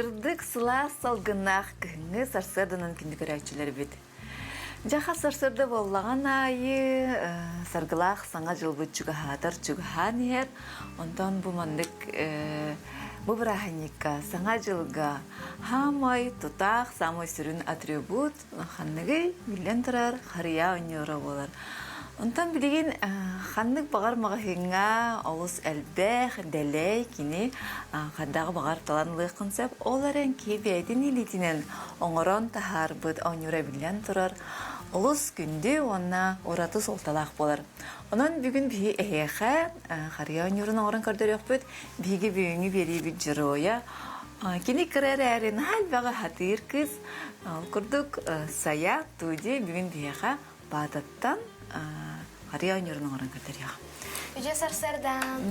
Сырдык, сылаас салгыннаах кыһыҥҥы сарсыарданан күндү көрөөччүлэрбит. Дьэ хас сарсыарда буоллаҕын аайы саргылаах саҥа дьылбыт чугаһаатар чугаһаан иһэр. Онтон бу маннык бу бырааһынньыкка саҥа дьылга хаамай тутаах саамай сүрүн атрибут Ханныгый, биллэн турар, харыйа оонньуура буолар. Онтон билигин ханнык баҕар маҕаһыыҥҥа олус элбэх, дэлэй кини хайдаҕы баҕар талан ылыаххын сөп. Ол эрэн киһи бэйэтин илиитинэн оҥорон таһаарбыт оонньуура биллэн турар олус күндү уонна ураты суолталаах буолар. Онон бүгүн биһи эһиэхэ харыйа оонньуурун оҥорон көрдөрүөхпүт. Биһиги бүгүҥҥү биэриибит дьоруойа Кини кыра эрээри наһаа элбэҕи сатыыр кыыс. Ол курдук Сайа Туди бүгүн биһиэхэ Баататтан харыйа оонньуурун оҥорон көрдөрүөҕэ. Үдьэ сарсыардаан.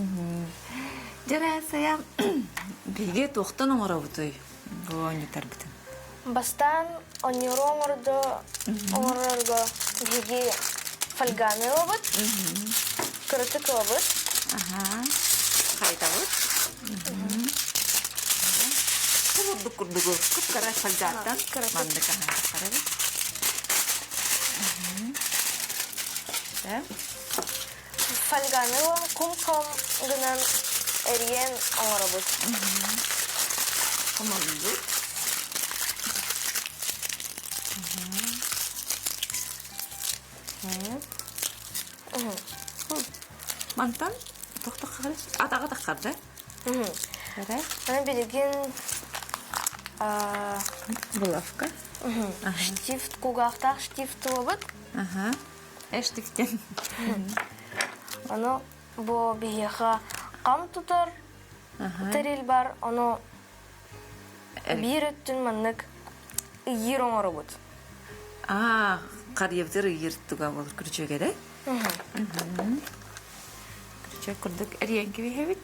Дьэ Сайа, биһиги туохтан оҥоробутуй бу оонньуутарбытын? Бастаан оонньууру оҥордо оҥорорго биһиги фольганы ылабыт, кыратык ылабыт. Аха. Хайдабыт. Курдук курдугу кып-кыра фольгаттан маннык аһаатахтарабыт. Фольганы ылан кум-хам гынан эрийэн оҥоробут. Хомоллубут. Мантан тохтоххар атаҕа таххар да? Аны билигин Булавка. Штифт кугаахтаах штифт туобут. Аха. Эштиктен. Ону бу биһиэхэ хам тутар тэрил бар, ону биир өттүн маннык ыйыыр оҥоробут. Аа, харыйабытыр ыйыыр туга болор күрүчүөгэ да? Күрүчүөк курдук эрийэн кэбиһэбит.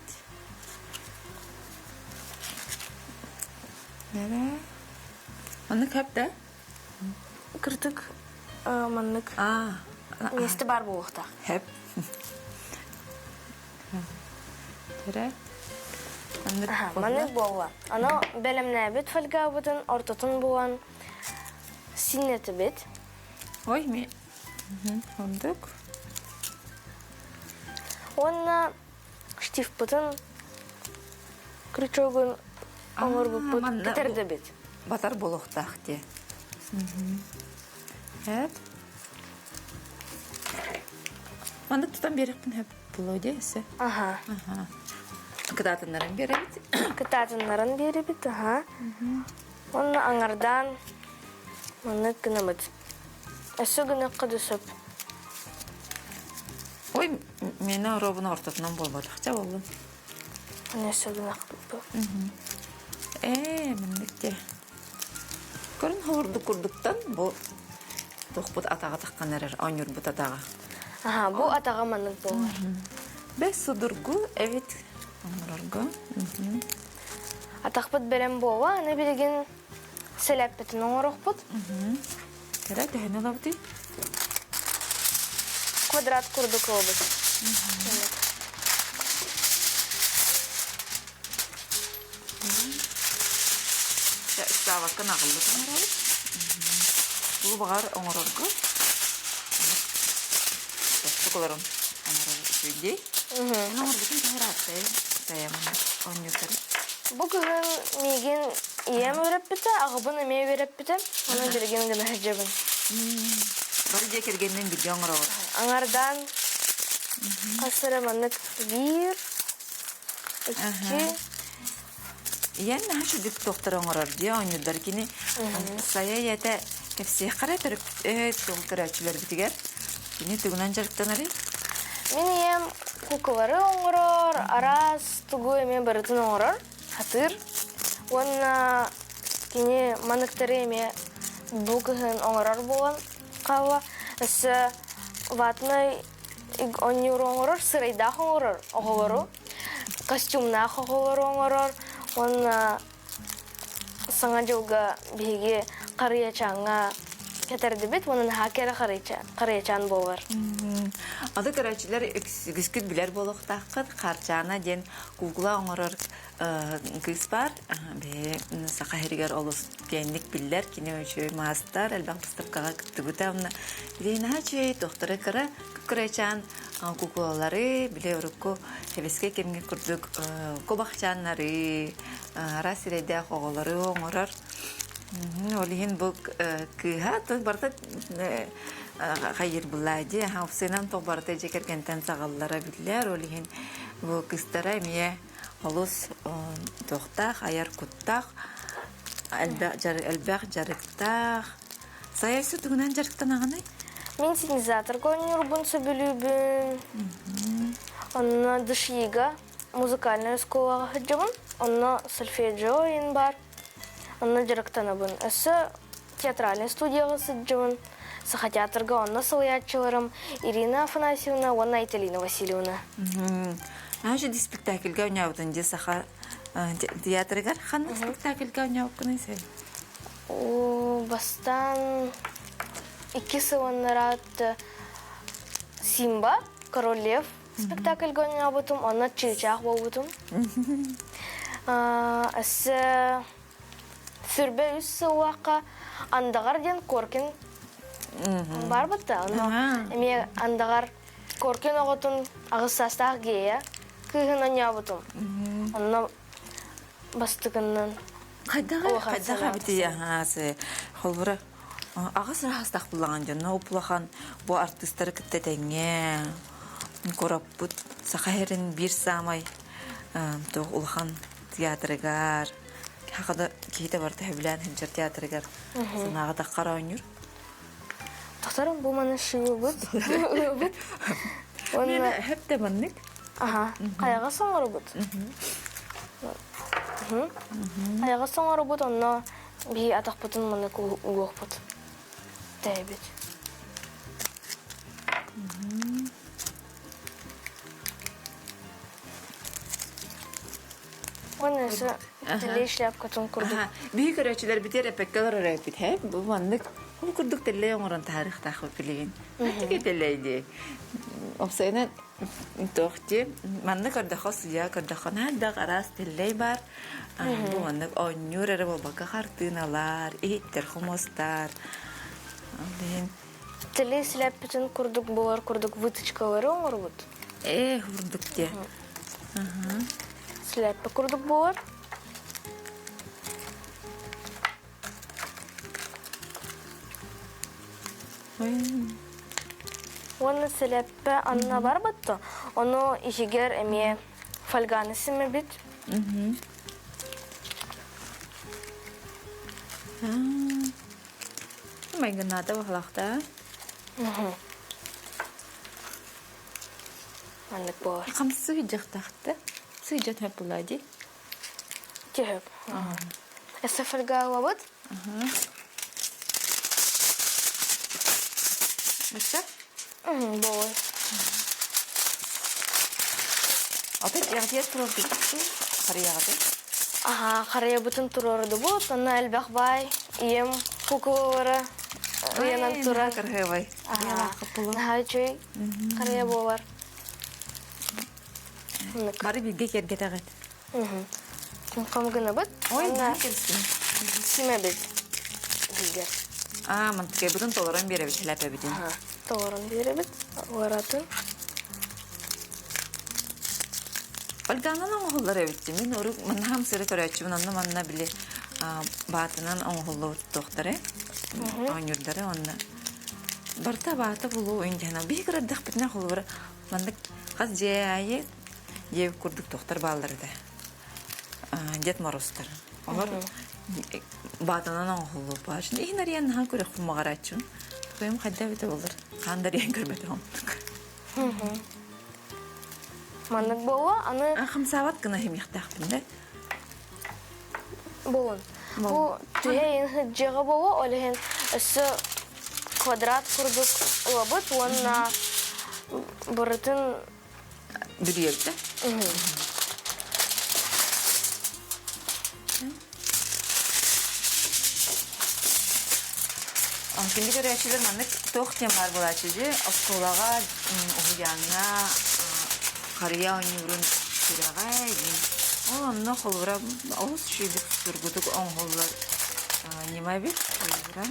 Маннык хөп да? Кыртык маннык миэстэ баар буолуохтаах. Хөп. Төрө. Маннык буолла. Аны бэлэмнээбит фольгабытын ортотун булан синнэтибит. Ой, ми Ондук. Уонна штифпытын крючогун оҥорбуппут кэтэрдэбит. Батар буолуохтаах дии. Хэп. Маннык тутан биэрэхпин хэп буолуо дии эссе. Аха. Кытаатыннаран биэрэбит. Кытаатыннаран биэрэбит, аха. Уонна аҥардаан маннык гынабыт. Өссө гыныахха да сөп. Ой, миэнэ оруобуна ортотунан буолбатахча буоллун. Өссө гыныахпыт бу. Ээ, маннык дии. Көрүн хоһурдук курдуктан бу туохпут атаҕа таххан эрэр, оонньуурбут атаҕа. Аха, бу атаҕа маннык буолар. Бэс судургу эбит оҥорорго. Атахпыт бэлэм буолла, аны билигин сэлэппитин оҥоруохпут. Кэрэ төһөнү ылабытый? Квадрат курдук ылабыт. Ыксаабакка наҕыллык оҥоробут. Бу баҕар оҥорорго тостук олорон оҥорор үчүгэй. Эн оҥорбутун төһө ырааттай? Таямын оонньуутары. Бу кыһын миигин ийэм үөрэппитэ, аҕабын эмиэ үөрэппитэ. Онон билигин гына сылдьабын. Бары дьиэ кэргэнинэн бииргэ оҥоробут. Аҥардаан хас эрэ маннык биир, икки Ийэн наһаа үчүгдүк туохтары оҥорор дии оонньуурдар кини сайа ийэтэ кэпсиэххэ эрэ төрөппүт көрөөччүлэрбитигэр кини тугунан дьарыктанарый? Мин ийэм куклары оҥорор, араас тугу эмиэ барытын оҥорор, сатыыр. Уонна кини маныктары эмиэ бу кыһын оҥорор буолан хаалла. Өссө ватнай оонньууру оҥорор, сырайдаах оҥорор оҕолору, костюмнаах оҕолору оҥорор уонна Саҥа дьылга биһиги Харыйачааҥҥа кэтэрдибит уонна наһаа кэрэ харыйачаан буолар. Аты көрөөччүлэр үгүскүт билэр буолуохтааххыт. Харчаана диэн куукула оҥорор кыыс баар. Бэйэ Саха сиригэр олус киэҥник биллэр. Кини үчүгэй маастар, элбэх выставкаҕа кыттыбыта. Онно били наһаа үчүгэй туохтара кыра кырачаан куукулалары, били урукку сэбиэскэй кэмҥэ курдук кубахчааннары, араас сирэйдээх оҕолору оҥорор. Ол иһин бу кыыһа барыта хайыыр буллаа дии. Сыынан туох барыта дьиэ кэргэнтэн саҕаллара биллэр. Ол иһин бу кыыстара эмиэ олус туохтаах, айар куттаах, элбэх дьарыктаах. Сайа тугунан дьарыктанаҕыный? Мин синтезаторга оонньуурбун сөбүлүүбүн. Онно ДШИга музыкальнай оскуолаҕа сылдьабын. Онно сольфеджио иһин баар. Онно дьарыктанабын. Өссө театральнай студияҕа сылдьабын. Саха театрга онно салайааччыларым Ирина Афанасьевна уонна Айталина Васильевна. Наша ди спектакльга оонньообутун дии саха театрыгар ханнык спектакльга оонньообуккунуй сен? Бастаан икки сылыннараат Симба, Король Лев спектакльга оонньообутум, онно чыычаах буолбутум. Өссө сүрбэ үс сыллаахха Андаҕар диэн Коркин баар бытта. Ону эмиэ Андаҕар Коркин оҕотун аҕыс саастаах гея кыыһын оонньообутум. Онно бастакыннан Хайдаҕа хайдах эбитий аһаасы холбура аҕыс ыраастах буллаҕын дьонно уп-улахан бу артыыстары кытта тэҥҥэ куораппыт Саха сирин биир саамай туох улахан театрыгар хахада киһитэ барыта сөбүлээн сылдьар театрыгар санааҕа таххар оонньуур. Тохторум бу маны шыыбыт. Ыыбыт. Уонна хөп маннык. Аха, хайаҕа соҥоробут. Хайаҕа соҥоробут, онно биһи атахпытын маннык угуохпут. Тээбит. Уонна өссө тэллэй шляпкатын курдук. Биһи көрөөччүлэрбитигэр эппэккэ олорор эбиппит, һэ? Бу маннык ол курдук тэллэй оҥорон таһаарыахтаахпыт билигин. Тиги тэллэй дии. Опсайынан туох дии, манна көрдөххө сыйа көрдөххө наһаа араас тэллэй баар. Бу маннык оонньуур эрэ буолбакка хартыыналар, иһиттэр, хомустар. Ол иһин Тэллэй силэппитин курдук буолар курдук выточкалары оҥоробут. Ээ, курдук диэ. Силэппэ курдук буолар. Уонна силэппэ анна барбатта, ону иһигэр эмиэ фольганы симэбит. Майгыннаата баһылахта. Маннык буолар. Хамсыы дьахтахта. Сыдьан хөп була ди. Түһүк. Өссө фольгалабыт. Бачча? Буолуй. Аты яҕдият туруордубут харыйаҕыты. Аха, харыйабытын туруордубут. Онно элбэх баай ийэм кукулалара ыйанан турар. Кырһыабай. Наһаа үчүгэй харыйа буолар. Бары бииргэ киэргэтэҕит. Кум гынабыт. Ой, Уонна симэбит биһигэр. Аа, мантыкайбытын толорон биэрэбит хэлэпэбитин. Толорон биэрэбит. Уоратын. Ольганан оҥоһуллар эбит. Мин урук маннаһам сыры көрөөччүбүн онно манна били баатынан оҥоһуллубут туохтары оонньуурдары онно барыта баата булуу индиана биһи кырардахпытына холобура маннык хас дьиэ аайы дьиэ курдук туохтар бааллар этэ Дед Морозтар олор баатанан оҥоһуллубут иһин арыйан наһаа көрөхпүн баҕарааччыбын Тойум хайда эбитэ буоллар хаан да арыйан көрбөтөҕүм Маннык буолуо аны хамсаабат гына иһимиэхтээхпин да Буолун. Бу түһэ иһин сылдьыаҕа буолуо, ол иһин өссө квадрат курдук ылабыт уонна барытын бүрүйэрдэ. Күндү көрөөччүлэр маннык туох диэн баар буолааччы дии оскуолаҕа, уһуйааҥҥа харыйа оонньуурун сүрэҕэ диэн. Ол онно холобура олус үчүгэйдик судургутук оҥоһуллар ньыма эбит холобура.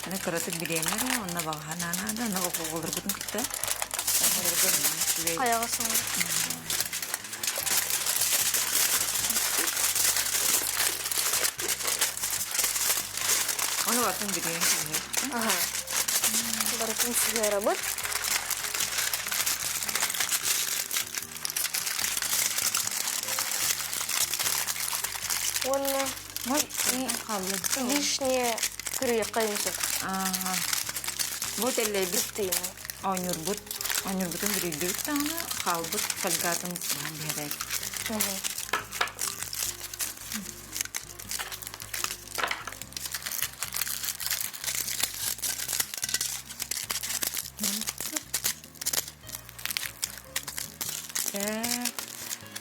Аны кыратык бириэмэ эрэ онно баҕаһа наада, аны оҕолоргутун кытта оҥорорго үчүгэй. Хайаҕас оҥорор. Ону барытын билиэн сүһүөр. Аха. Барытын сүһүөрөбүт. Уонна лишнее кырыйахха сөп. Ааха. Бу тэллэйбит оонньуурбут, оонньуурбутун бүрүйдүбүт даҕаны хаалбыт фольгатын быһан биэрэр.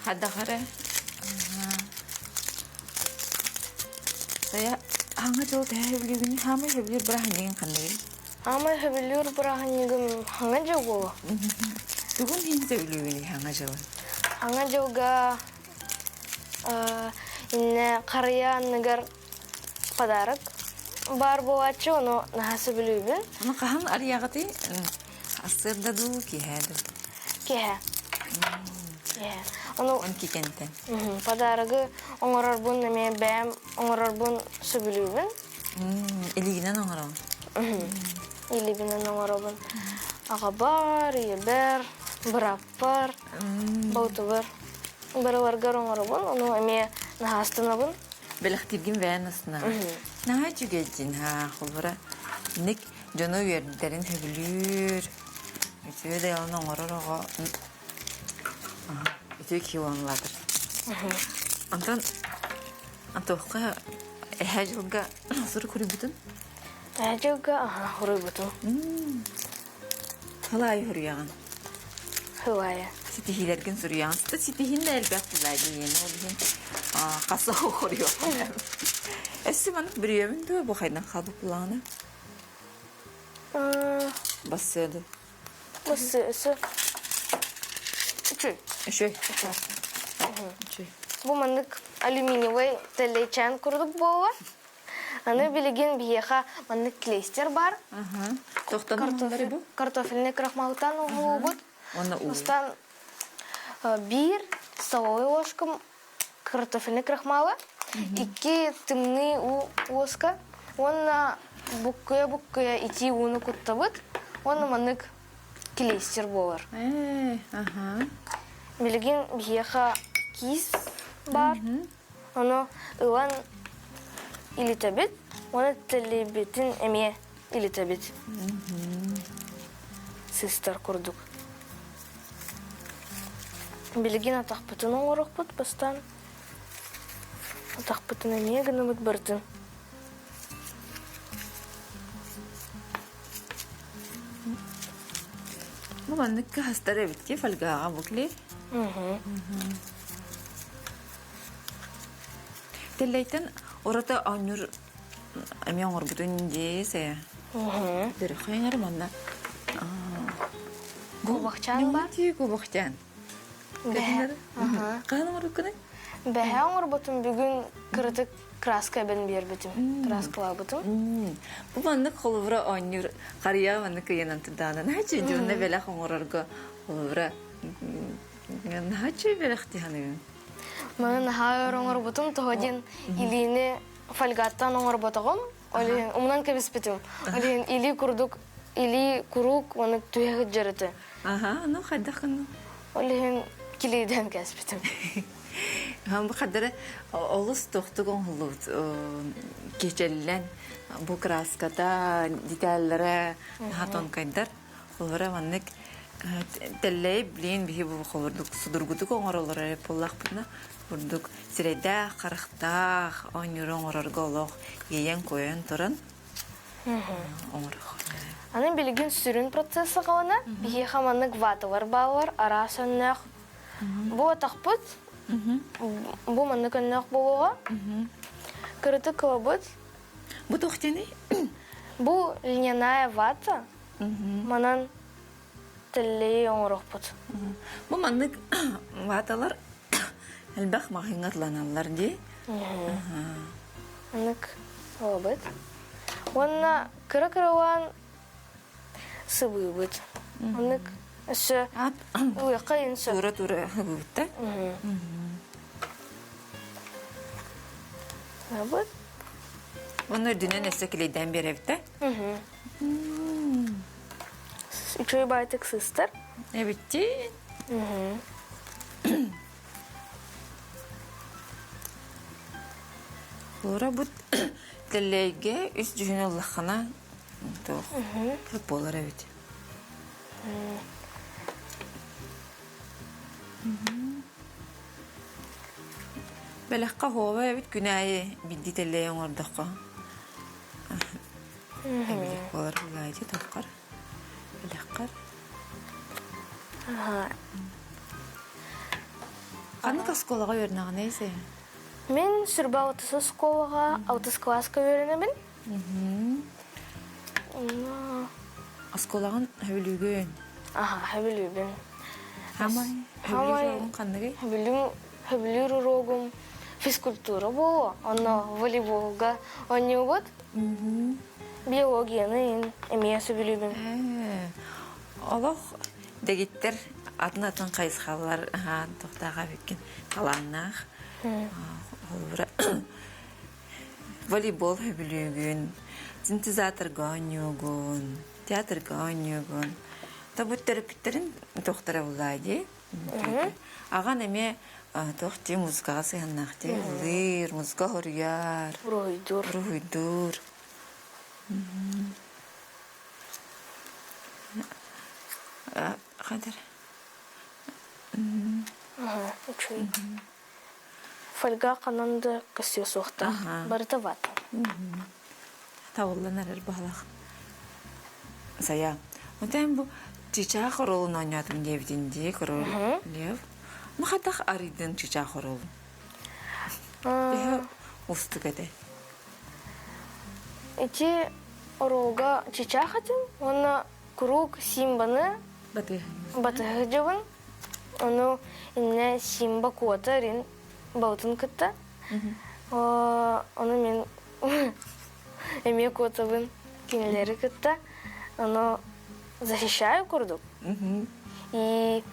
Хадахара Аҥа дьыл төһө сөбүлүүгүнүй? Хаамай сөбүлүүр бырааһынньыгыҥ ханныгый? Аамай сөбүлүүр бырааһынньыгым Хаҥа дьыл буолуо. Тугун иһин сөбүлүүгүнүй Хаҥа дьылы? Хаҥа дьылга иннэ харыйа анныгар подарок баар буолааччы, ону наһаа сөбүлүүбүн. Ону хаһан арыйаҕытый? Сарсыарда дуу, киэһэ дуу? Киэһэ. Киэһэ. Ону Он кикэнтэн. Подарогы оҥорорбун эмиэ бэйэм оҥорорбун сөбүлүүбүн. Илиигинэн оҥороҕун? Илиибинэн оҥоробун. Аҕабар, ийэбэр, бырааппар, балтыбар барыларгар оҥоробун. Ону эмиэ наһаастанабын. Бэлэхтииргин бэйэн астынаҕын. Наһаа үчүгэйдин haa, холобура, инник дьону үөрдэрин сөбүлүүр, үтүө дьыаланы оҥорор оҕо үтүө киһи буолан улаатар. Онтон туохха эһээ дьылга сурук суруйбутун? Эһээ дьылга суруйбутум. Халаайы суруйаҕын? Халаайы. Ситиһиилэргин суруйаҕын. Ситиһиин да элбэх буолаа диэн ол иһин хас хоруйуоххун. Өссө маннык бүрүйэбин дуо бу хайдан хаалбыт буоллаҕына? Бассыа дуу? Бассыа өссө үчүгэй. Үчүгэй. Үчүгэй. Бу маннык алюминиевай тэллэйчээн курдук буолла. Аны билигин биһиэхэ маннык клейстер бар. Тохтон бу? Картофельный крахмалтан оҥоһуубут. Уонна уу. Устан биир столовой ложка картофельный крахмалы, икки тымныы уу уоска уонна буккуйа-буккуйа итии ууну куттабыт уонна маннык клейстер буолар. Ээ, аха. Билигин биһиэхэ киис баар. Ону ылан илитэбит уонна тэллэйбитин эмиэ илитэбит. Сыстар курдук. Билигин атахпытын оҥорохпут бастаан. Атахпытын эмиэ гынабыт барытын. Бу маннык хастар эбит ки фольгаҕа букли. Тэллэйтэн ураты оонньуур эмиэ оҥорбутун дии сэ. Дөрөхөйүнэр манна Губахчаан бар. Губахчаан. Хаһан оҥорбуккунуй? Бэһэ оҥорбутум бүгүн кыратык краска эбэн биэрбитим. Краскалаабытым. Бу маннык холобура оонньуур харыйа маннык ыйанан турдаҕына наһаа дьонно бэлэх оҥорорго холобура наһаа үчүгэй бэлэх дии саныыбын. Маны наһаа өр оҥорбутум тоҕо диэн илиини фольгаттан оҥорботоҕум. Ол иһин умнан кэбиспитим. Ол иһин илии курдук илии куруук уонна түһэ сылдьар этэ. Аха, ну хайдах гынным? Ол иһин килиидэн кээспитим. Бу хадары олус тохтук оҥоһуллубут кичэллэн бу краската, деталлара наһаа тонкайдар. Олора маннык тэллэйи билигин биһи бу холордук судургутук оҥороллор эрэ буоллахпытына курдук сирэйдээх, харахтаах оонньууру оҥорорго олох иэйэн-куойан туран оҥорох. Аны билигин сүрүн процесс саҕалана. Биһиэхэ маннык ваталар бааллар, араас өннөөх. Бу атахпыт, бу маннык өннөөх буолуоҕа. Кырытык кылабыт. Бу туох диэний? Бу льняная вата. Манан тэллэйи оҥоруохпут. Бу маннык ваталар элбэх маҕаһыыҥҥа атланаллар дии. Маннык ылабыт. Уонна кыра-кыралаан сыбыыбыт. Маннык өссө ылыахха иһин сөп. Тура-тура ыбыыбыт да? Ылабыт. Уонна үрдүнэн өссө килийдээн биэрэбит да? Үчүгэй баайтык сыстар. Эбиттии. Флора бут тэллэйгэ үс дьүһүн ыллаххына туох буолар эбит. Бэлэххэ оһуоба эбит күн аайы биирдии тэллэй оҥордоххо. Эбилик буолар булаайдьы тоххор. Бэлэххэр. Ханнык оскуолаҕа үөрэнэҕиний сен? Мин сүрбэ алтыс оскуолаҕа алтыс кылааска үөрэнэбин. Оскуолаҕын сөбүлүүгүн? Аха, сөбүлүүбүн. Хамай, сөбүлүүр уруогуҥ ханныгый? Сөбүлүүр уруогум физкультура буолуо. Онно волейболга оонньуубут. Биологияны эмиэ сөбүлүүбүн. Олох дэгиттэр атын-атын хайысхалар тохтааҕа эбиккин талааннаах. Холобура, волейбол сөбүлүүгүн, синтезаторга оонньуугун, театрга оонньуугун. Табыт төрөппүттэрин тохтора буллаа дии. Аҕан эмиэ туох дии музыкаҕа сыһыаннаах дии ыллыыр, музыка хоруйар, Уруһуйдуур. уруһуйдуур. Хадыр. Үчүгэй. Фольга ханан да көстүө суохтаах. Барыта вата. Табыллан эрэр баһылах. Сайа. Онтон бу чычаах оруолун оонньоотум диэбитин дии, король Лев. Ну хатах арыйдын чычаах оруолун? Төһө устук этэ? Ити оруолга чычаах этим уонна куруук Симбаны батыһыдьабын. Ону иннэ Симба куота рин балтын кытта. Ону мен эмиэ куотабын кинилэри кытта. Ону защищаю курдук. И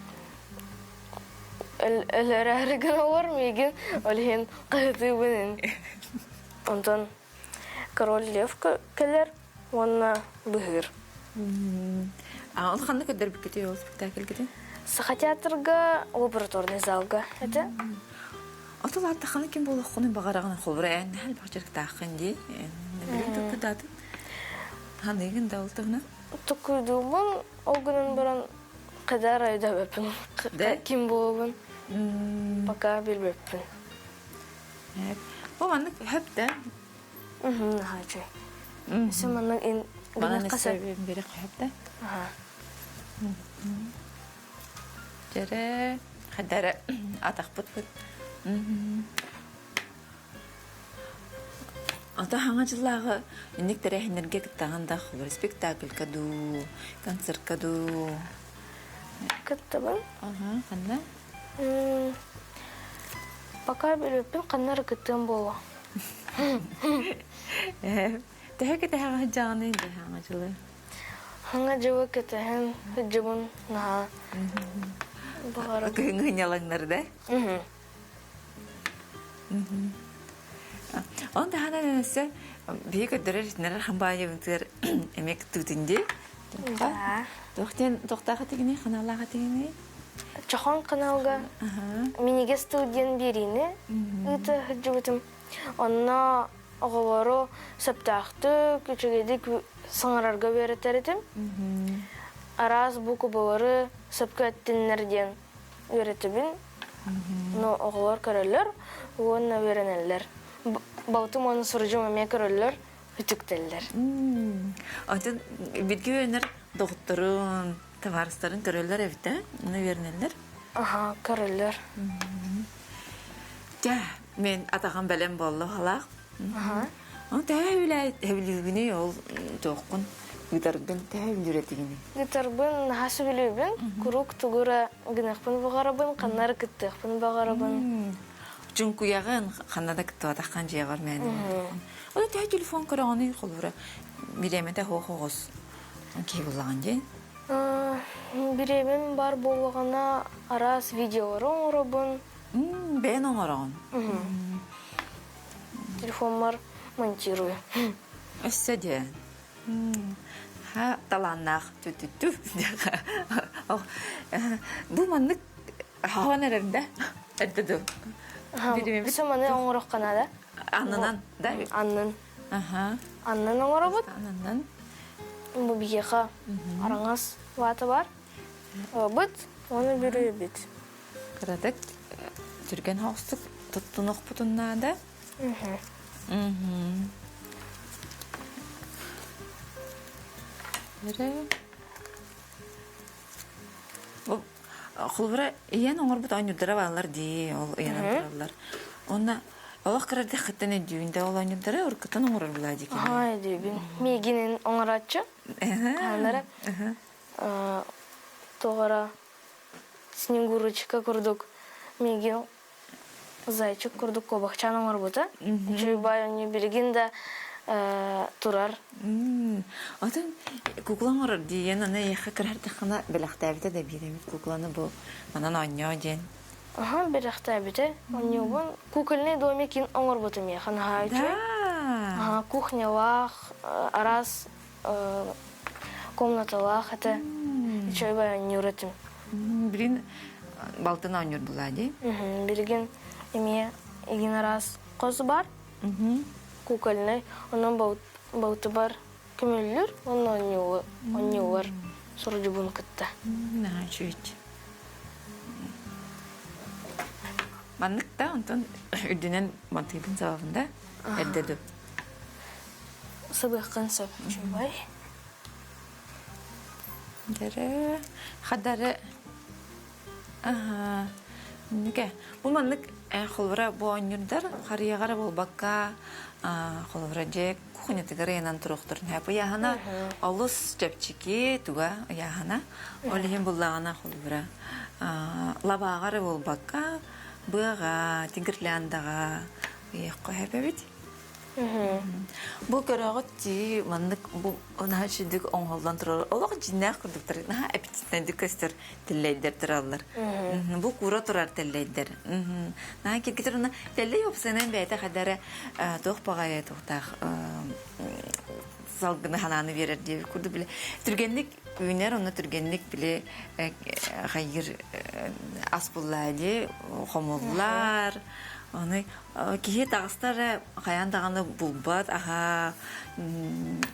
өлөрөөрү гыналар миигин, ол иһин хаһытыыбын. Онтон король лев кэлэр уонна быһыыр. А ол ханна көрдөрбүккүтүй ол спектакльгытын? Саха театрга лабораторный залга это. Отул аттахана ким буолуоххунун баҕараҕын холбура эн элбэх дьарыктааххын дии. Билин туккудаатын. Ханыгын да ол туһунан? Туккуйдуумун ол гынан баран кадар айдабаппын. Ким буолабын пока билбэппин. Бу маннык хөп да Наһаа Өссө маннык ин Манан өссө бири хөп да. Дьэрэ хадара атахпыт быт. Ата хаҥа дьыллааҕы инник тэрээһиннэргэ кыттаҕын да холор спектаклька дуу, концертка дуу. Кыттабын. Аха, ханна? Пока билбэппин ханна эрэ кыттыам буолуо. Төһө кэтэһэҕэ сылдьаҕыный дии хаҥа дьылы? Хаҥа дьылы кэтэһэн сылдьабын наһаа баҕарабын. Кыһыҥҥы сынньалаҥнар да? Он таһынан өссө биһи көрдөрөр итиннэр хампаанньабытыгар эмиэ кыттыбытын дии. Да. Туох диэн туохтаах этигиний, ханаалаах этигиний? Чохон каналга Минигэ стыл диэн биэриини ыыта сылдьыбытым. Онно оҕолору сөптөөхтүк, үчүгэйдик саҥарарга үөрэтэр этим. Араас буукубалары сөпкө эттиннэр диэн үөрэтэбин. Но оҕолор көрөллөр уонна үөрэнэллэр. Балтым уонна сурдьум эмиэ көрөллөр, үтүктэллэр. Онтон бииргэ үөрэнэр доҕотторун, табаарыстарын көрөллөр эбит ээ? Онно үөрэнэллэр? Аха, көрөллөр. Дьэ, мин атаҕым бэлэм буолла халаах. Оны төһө сөбүлүүгүнүй ол туоххун ыытаргын төһө сөбүлүүр этигиний? Ыытарбын наһаа сөбүлүүбүн. Куруук тугу эрэ гыныахпын баҕарабын, ханна эрэ кыттыахпын баҕарабын. Чуҥкуйаҕын ханна да кыттыбатаххын дьиэҕэр мээнэ. Ол төһө телефон көрөҕүнүй холобура бириэмэтэ суох оҕус киһи буллаҕын дии. Бириэмэм бар буоллаҕына араас видеолары оҥоробун. Бэйэн оҥороҕун? Телефоммар монтирую. Өссө диэн. Ха талааннаах тү-тү-тү Бу маннык хаһан эрэр да? Эрдэ дуу? Өссө маны оҥороххо наада. Аннынан, да? Аннын. Аха. Аннын оҥоробут. Аннынан. Бу биһиэхэ араҥас вата бар. Быт, оны бүрүйэбит. Кыратык түргэн соҕустук туттунуохпутун наада. Бу холобура ийэн оҥорбут оонньуурдара бааллар дии, ол ыйанан тураллар. Уонна олох кыра эрдэххиттэн өйдүүн да ол оонньуурдары уруккуттан оҥорор булаа дии Аһаа өйдүүбүн. Миигинин оҥорооччу. Хаанара тоҕора Снегурочка курдук миигин зайчик курдук куобахчаан оҥорбута. Үчүгэй оонньуу билигин да турар. Атын кукла оҥорор диэн аны эйиэхэ кыраһардаххына бэлэхтээбитэ да биир эмит кукланы бу манан оонньоо диэн. Аха бэлэхтээбитэ. Оонньуубун кукольный домик оҥорбутум миэхэ наһаа үчүгэй. Да. Аха кухнялаах, араас комнаталаах этэ. Үчүгэй оонньуур этим. Билин балтын оонньуур булаа дии. Билигин эмиэ игин араас хос бар. Кукольный. Онон балтыбар көмөллүр, онно оонньуулар сурдьубун кытта. Наһаа үчүгэй. Маннык да онтон үрдүнэн мантыыбын сабабын да эрдэ ду. Сыбыаххын сөп үчүгэй. Дэрэ хадары аха Нүкэ бу маннык холобура бу оонньуурдар харыйаҕара буолбакка холобура дьэ кухнятыгар ыйанан туруохтарын сөп ыйааһына олус чэпчэки туга ыйааһына ол иһин буллаҕына холобура лабааҕа эрэ буолбакка быаҕа гирляндаҕа ыйыахха сөп эбит. Бу көрөҕүт дии маннык бу наһаа үчүгдүк оҥоһуллан турар олох дьиҥнээх курдуктар наһаа аппетитнайдык көстөр тэллэйдэр тураллар. Бу куура турар тэллэйдэр. Наһаа киргитэр уонна тэллэй уопсайынан бэйэтэ хайда эрэ туох баҕайы туохтаах салгыны ханааны биэрэр диэбит курдук били түргэнник үүнэр онно түргэнник били хайыыр ас буллаа дии хомуллар Аны киһи таҕыста эрэ хайаан даҕаны булбат аһа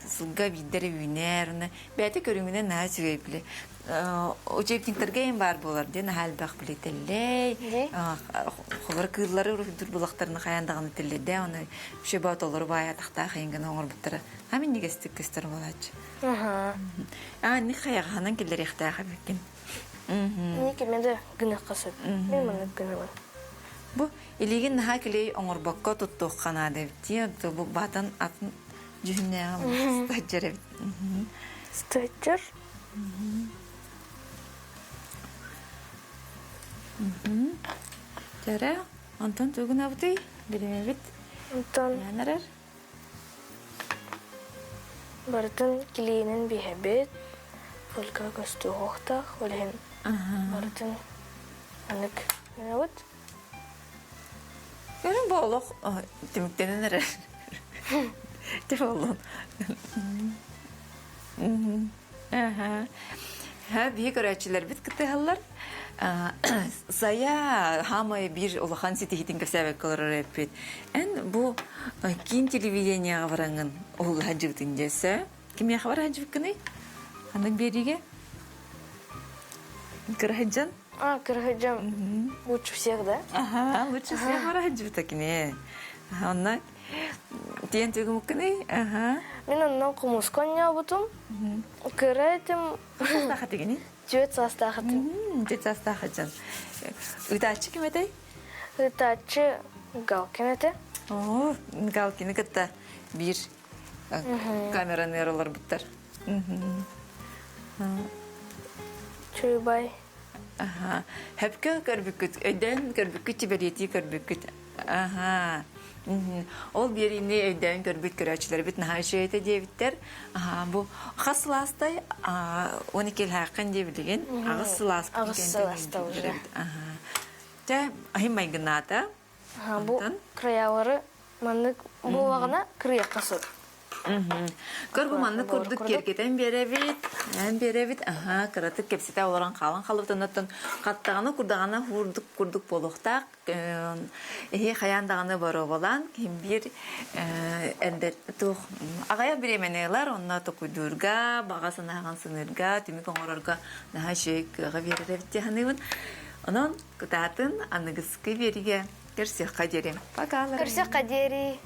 сылга биирдэ эрэ үүнэр уонна бэйэтэ көрүҥүнэн наһаа үчүгэй били учебниктарга эҥин баар буолар диэн наһаа элбэх били тэллэй холобура кыыллары уруһуйдуур булахтарына хайаан даҕаны тэллэйдээ оны вообще толору баай атахтаах эҥин гына оҥорбуттара аа минньигэстик көстөр буолааччы аа инник хайаҕаһынан киллэриэхтээх эбиккин. Инник кимэ да гыныахха сөп. Мин маннык гынабын. Бу илиигин наһаа килиэй оҥорбокко туттуохха наада эбит дии. Бу баатан атын дьүһүннээҕи стаджер эбит. Стаджер? Дьэрэ, онтон тугун абытый? Билимэбит. Онтон эрэр. Барытын килиинин биһэбит, только көстүөхтаах, ол иһин барытын анык гынабыт. Көрүн бу олох түмүктэнэн эрэр. Ти боллун. Аха. Ха биһи көрөөччүлэрбит кыттыһаллар. Сайа хаамай биир улахан ситиһиитин кэпсээбэккэ олорор эппит. Эн бу киин телевидениеҕа бараҥын уһулла сылдьыбытыҥ дьэсэ. Кимиэхэ бара сылдьыбыккыный? Ханнык биэриигэ? Кыра сылдьан? А, кыра сылдьан лучше всех, да? Ага, лучше всех бара сылдьыбыта кини. Онно Тиэн түгүмүккүнүй? Аха. Мин онно хомуска оонньообутум. Кыра этим. Саастаах этигиний? Түөрт саастаах этим. Түөрт саастаах дьон. Ыытааччы ким этэй? Ыытааччы Галкин этэ. Оо, Галкины кытта. Биир камераны олорбуттар. Чуйбай. Аха. Хөпкө көрбүккүт, өйдөөн көрбүккүт, бэлиэтии көрбүккүт. Аха. Ол биэриини өйдөөн көрбүт көрөөччүлэрбит наһаа үчүгэй этэ диэбиттэр. Аха, бу хас сылаастай 12 илһааххын дии билигин. Аҕыс сылаас Аҕыс сылааста уже. Аха. Чэ, аһым майгынаата. Бу крыялары маннык буолаҕына кырыйахха сөп. Көр бу маннык курдук киэргэтэн биэрэбит, эн биэрэбит, аха, кыратык кэпсэтэ олорон хаалан халыбыт оннуттан хаттаҕына курдаҕына курдук курдук буолуохтаах. Эһи хайаан даҕаны боруобалаан ким биир элбэр туох аҕыйах бириэмэни ылар, онно токуйдуурга, баҕа санааҕын сыныырга, түмүк оҥорорго наһаа үчүгэй кыаҕы биэрэр эбит дии саныыбын. Онон кытаатын аныгыскы биэригэ көрсүөххэ диэри. Пока. Көрсүөххэ диэри.